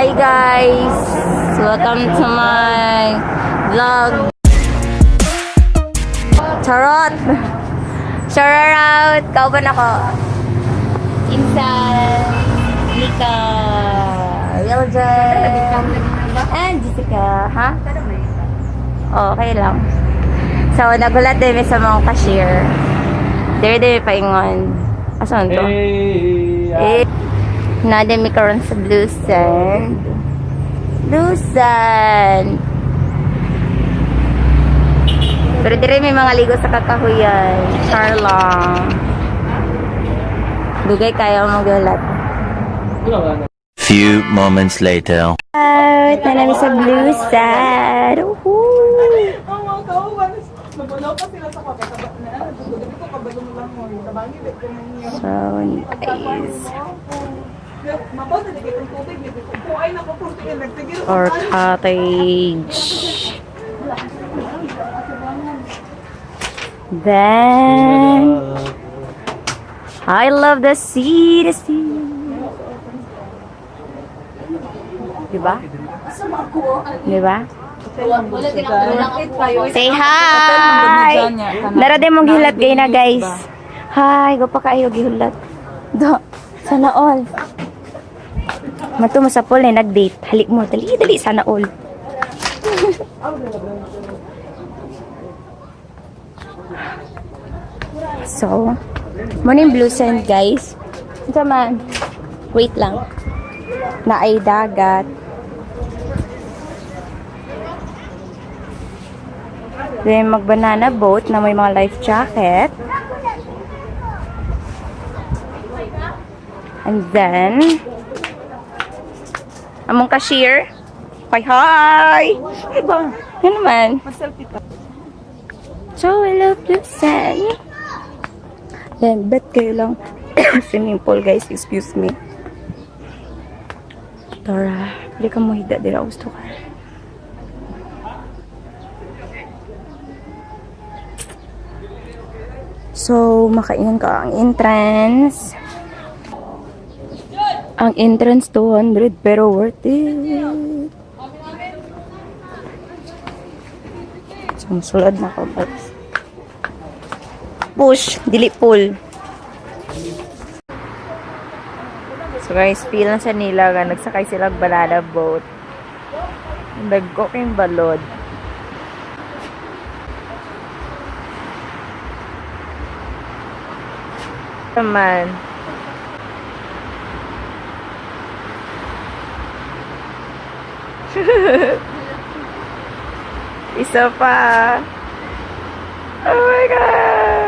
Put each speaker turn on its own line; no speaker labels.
Hi guys! Welcome to my vlog. Charot! Shout out! Kauban ako. Insan, Mika, Wiljan, and Jessica. Ha? Oh, okay lang. So, nagulat din mi sa mga cashier. Dire dire paingon. Asan to?
Hey!
Eh, na mi karon sa Blue Sand. Blue Sand. Pero dire may mga ligo sa kakahuyan. Char lang. Dugay kayo magulat.
Few moments later.
Out na namin sa Blue Sand. Woohoo! So nice. Or cottage. Then, I love the sea, the sea. Diba? Diba? Say hi! Nara din mong gihulat gay na, guys. Hi, go pa kayo gihulat. Do, sana all. Mato mo sa pool eh, nag-date. Halik mo, dali, dali, sana all. So, morning Blue Sand, guys. Ito man. Wait lang. Naay dagat. Then, mag-banana boat na may mga life jacket. And then, among cashier. Hi, hi! Diba? Yan naman. So, I love Blue Sand. Then, bet kayo lang. Swimming pool, guys. Excuse me. Tara, hindi ka mo hida. Dira, gusto ka. So, makaingan ka ang entrance. Ang entrance 200 pero worth it. So, musulod na ako guys. Push, dili pull.
So guys, feel na sa nila nga nagsakay sila og banana boat. Nagko kayong balod. Naman. Isa pa. Oh my God!